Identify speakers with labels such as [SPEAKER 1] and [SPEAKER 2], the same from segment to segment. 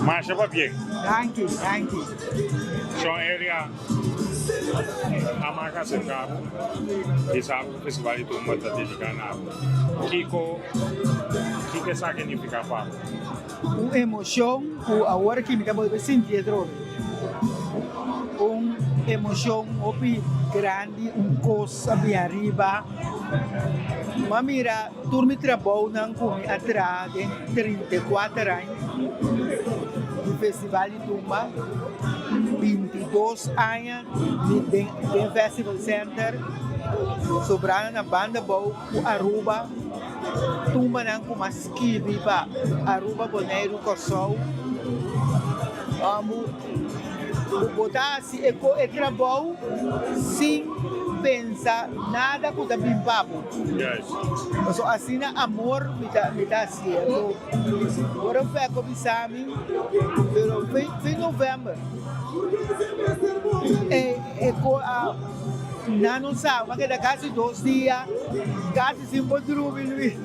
[SPEAKER 1] Masha pabien.
[SPEAKER 2] Danki, danki.
[SPEAKER 1] Shon Elia a marca acerca bo y sa bo cu Festival di Tumba ta dedica na bo. Kico, kico esaki nifica pa bo?
[SPEAKER 2] Un emocion cu awor aki mi ta bolbe sinti atrobe. Un emocion hopi grandi, un cos a bin ariba. Mi a mira tur mi trabounan cu mi a traha den 34 aña di Festival di Tumba, 22 aña den Festival Center, sobrando na banda abou cu Aruba, tumbanan cu mas skibi pa Aruba, Boneiru, Kòrsou. Bo ta hasi e trabou sin pensa nada ku ta bin pa bo. Pasobra asina amor mi ta hasié. Anto ora Fèko bisa mi, pero fin novèmber e ko a nan no sa, mi a keda kasi dos dia kasi sin por drumi Luis.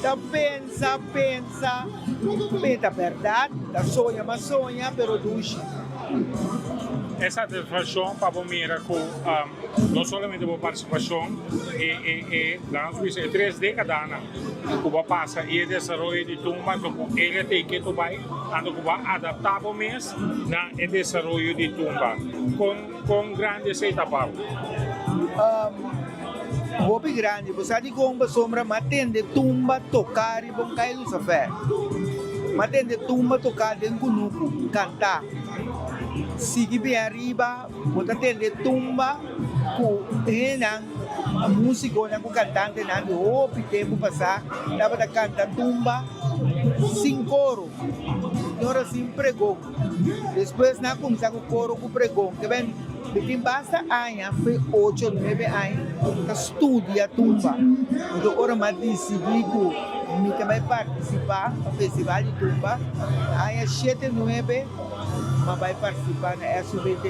[SPEAKER 2] Ta pensa, pensa, pensa, bèrdat, ta soña, m'a soña, pero dushi.
[SPEAKER 1] E satisfakshon pa bo mira ku no solamente bo partisipashon e e e laga nos bisa e tres dekadanan ku bo a pasa i e desaroyo di tumba anto ku el a tei ketu bai anto ku bo a adaptá bo mes na e desaroyo di tumba. Kon Kon grandi esei ta pa bo?
[SPEAKER 2] Hopi grandi. Bo sa dikon? Pasobra mi a tende tumba toká riba un kai lusafè. Mi a tende tumba toká den kunuku, kantá. Sigui bin ariba, bo ta tende tumba ku hendenan, músikonan ku kantantenan di hopi tempu pasá tabata kanta tumba sin koro, no sin pregon. Despues nan a kuminsá ku koro ku pregon. Ke ben mi tin basta aña, fe ocho, nuebe aña, ta studia tumba. Enton ora mi a disidí ku mi ta bai partisipá pa festival di tumba, aña shete, nuebe mi a bai partisipá na SUBT.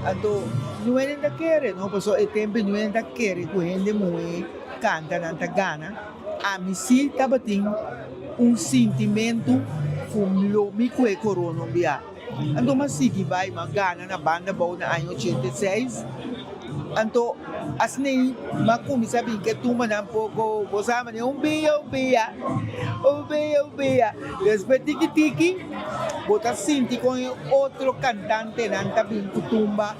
[SPEAKER 2] Anto no hende ta kere no, pasobra e tempu no hende ta kere ku hende muhé kanta nan ta gana. Ami sí tabatin un sintimentu ku lo mi kue korona un bia. Anto m'a sigui bai, m'a gana na banda bou na aña 86. Anto asina m'a kuminsá bin ke tumbanan poko, bo sa manera un bia, un bia, un bia, un bia. Despues tiki tiki bo ta sinti kon e otro kantantenan ta bin ku tumba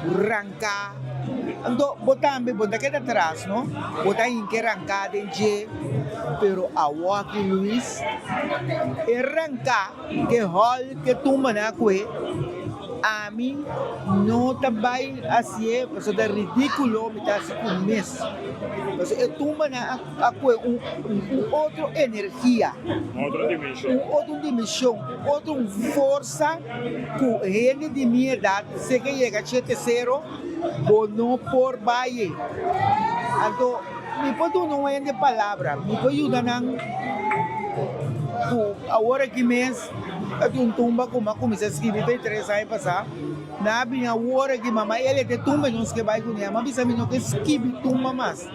[SPEAKER 2] ranka. Anto bo tambe bo ta keda tras no, bo ta hinke ranka den dje, pero awoki Luis e ranka ke hòl ke tumba nan a kue, ami no ta bai hasié pasobra ta ridíkulo mi ta hasi ku mi mes, pasobra e tumba nan a kue un otro energia,
[SPEAKER 1] un otro dimenshon,
[SPEAKER 2] un otro dimenshon, un otro forsa ku hende di mi edat. Se ke yega shete sero, bo no por bai. Anto mi por duna un hende palabra, mi por yuda nan ku awor aki mes ta tin un tumba ku mi a kuminsá skibi fe tres aña pasá. Nan a bini awor aki, mama Elia te tumba i nos ke bai kuné. Mi a bisa mi no ke skibi tumba mas.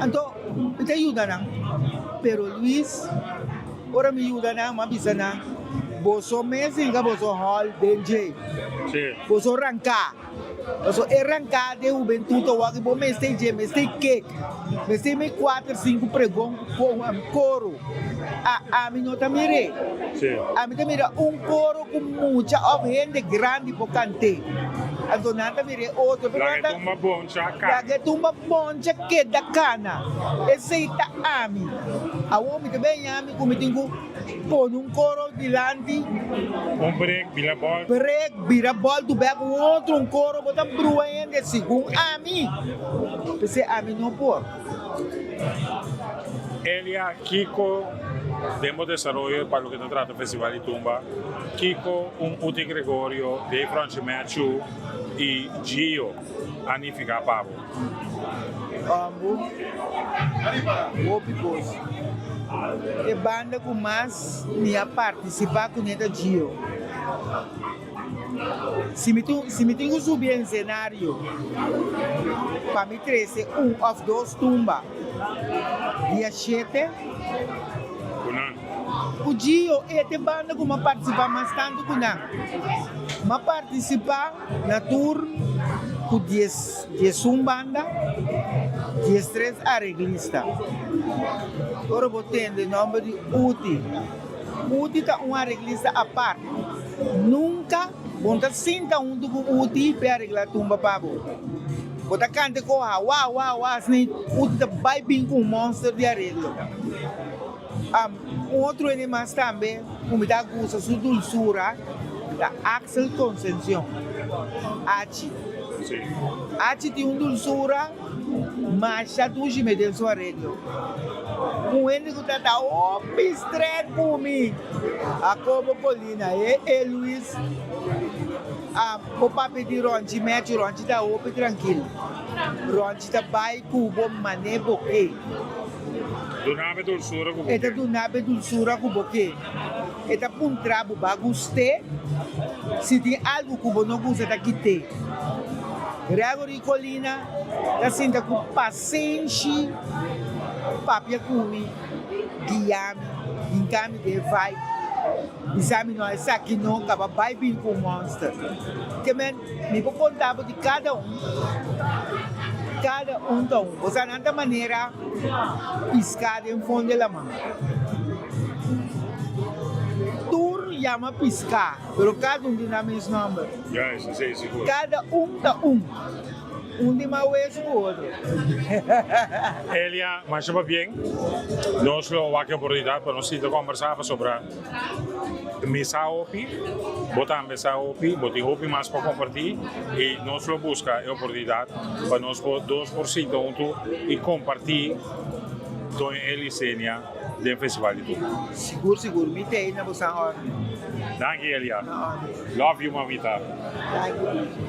[SPEAKER 2] Anto mi ta yuda nan. Pero Luis. Ora mi yuda nan, mi a bisa nan, Boso mes hinka boso hòl den dje. Boso ranká. Pasobra e ranká den hubentut ta wak bo mester dje, mester kek, mester mi kuater, sinku pregon ku koro. A ami no ta mir'é. Ami ta mira un koro ku mucha òf hende grandi por kant'é. Anto nan ta mir'é otro. Pero nan ta.
[SPEAKER 1] Laga e tumba boncha kana.
[SPEAKER 2] Laga e tumba boncha keda kana. Esei ta ami. Awor mi ta beña mi ku mi tin ku pone un koro dilanti.
[SPEAKER 1] Un brek bira bòltu.
[SPEAKER 2] Brek bira bòltu bèk un otro un koro bo ta brua hende segun ami. P'esei ami no por.
[SPEAKER 1] Elia, kiko den bo desaroyo pa loke ta trata Festival di Tumba, kiko un Uti Gregorio, Dave Ronchi Matthew i Gio a nifiká pa bo?
[SPEAKER 2] Ambu hopi kos. E banda ku mas mi a partisipá kuné ta Gio. Si mi tin si mi tin ku subi ensenario pa mi trese un òf dos tumba dia shete.
[SPEAKER 1] Ku nan.
[SPEAKER 2] Ku Gio e te banda ku m'a partisipá mas tantu ku nan. M'a partisipá na tur ku dies diesun banda, diestres areglista. Ora bo tende nòmber di Uti, Uti ta un areglista apart. Nunka bo no ta sinta huntu ku Uti p'e areglá tumba pa bo. Bo ta kanta koha wa wa wa asina Uti ta bai bin ku un monster di areglo. Un otro hende mas tambe ku mi ta gusta su dulsura ta Axel Concencion, Achi. Achi tin un dulsura masha dushi me den su areglo. Un hende ku ta ta hopi streng ku mi, Jacobo Colina, e e Luis, bo papia di Ronchi Mechi, Ronchi ta hopi trankil. Ronchi ta bai ku bo mane bo ke.
[SPEAKER 1] Duna bo e dulsura ku bo
[SPEAKER 2] E ta
[SPEAKER 1] ke.
[SPEAKER 2] duna bo e dulsura ku bo ke. E ta puntra bo ba gust'é. Si tin algu ku bo no gusta ta kit'é. Gregory Colina ta sinta ku pasenshi papia ku mi, guia mi, hinka mi den e vibe. Bisa mi no esaki no kaba bai bin ku un monster. Ke men mi por konta bo di kada un, kada un ta un. Bo sa nan ta manera piská den fondo di laman. Tur yama piská, pero kada un tin nan mes nòmber.
[SPEAKER 1] Juist, esei sigur.
[SPEAKER 2] Kada un ta un. Un tin mas wesu ku otro.
[SPEAKER 1] Elia, masha pabien. Nos lo wak e oportunidat pa nos sinta kombersá pasobra mi sa hopi, bo tambe sa hopi, bo tin hopi mas pa kompartí i nos lo buska e oportunidat pa nos por dos por sinta huntu i kompartí Doña Eli Senia den Festival di Tumba.
[SPEAKER 2] Sigur sigur, mi ta ei na bo san orde.
[SPEAKER 1] Danki Elia.
[SPEAKER 2] Na orde.
[SPEAKER 1] Love you mamita.
[SPEAKER 2] Danki Luigi.